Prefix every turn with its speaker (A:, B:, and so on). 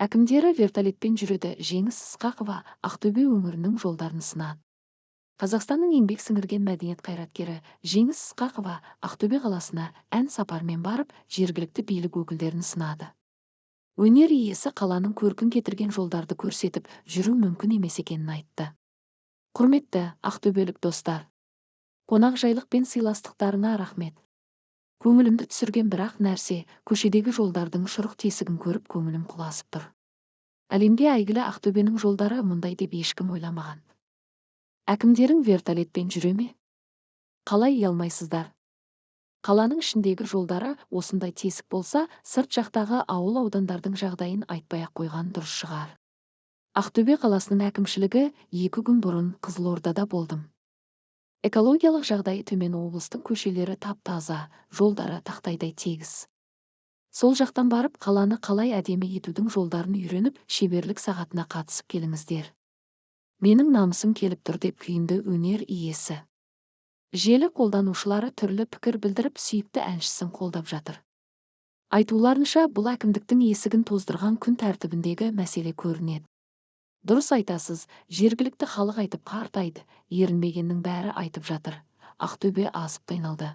A: Әкімдері вертолетпен жүреді. Жеңіс Ысқақова Ақтөбе өңірінің жолдарын сынады. Қазақстанның еңбек сіңірген мәдениет қайраткері Жеңіс Ысқақова Ақтөбе қаласына ән сапармен барып, жергілікті билік өкілдерін сынады. Өнер иесі қаланың көркін кетірген жолдарды көрсетіп, жүру мүмкін емес екенін айтты. Құрметті ақтөбелік достар! Қонақжайлық пен сыйластықтарыңа рахмет. Көңілімді түсірген бір-ақ нәрсе, көшедегі жолдардың шұрық тесігін көріп көңілім құлазып тұр. Әлемге әйгілі Ақтөбенің жолдары мұндай деп ешкім ойламаған. Әкімдерің вертолетпен жүре ме? Қалай ұялмайсыздар? Қаланың ішіндегі жолдары осындай тесік болса, сырт жақтағы ауыл-аудандардың жағдайын айтпай-ақ қойған дұрыс шығар. Ақтөбе қаласының әкімшілігі. 2 күн бұрын Қызылордада болдым. Экологиялық жағдайы төмен облыстың көшелері тап-таза, жолдары тақтайдай тегіс. Сол жақтан барып, қаланы қалай әдемі етудің жолдарын үйреніп, шеберлік сағатына қатысып келіңіздер. Менің намысым келіп тұр, деп күйінді өнер иесі. Желі қолданушылары түрлі пікір білдіріп, сүйікті әншісін қолдап жатыр. Айтуларынша, бұл әкімдіктің есігін тоздырған күн тәртібіндегі мәселе көрінеді. Дұрыс айтасыз, жергілікті халық айтып қартайды, ерінбегеннің бәрі айтып жатыр. Ақтөбе азып қиналды.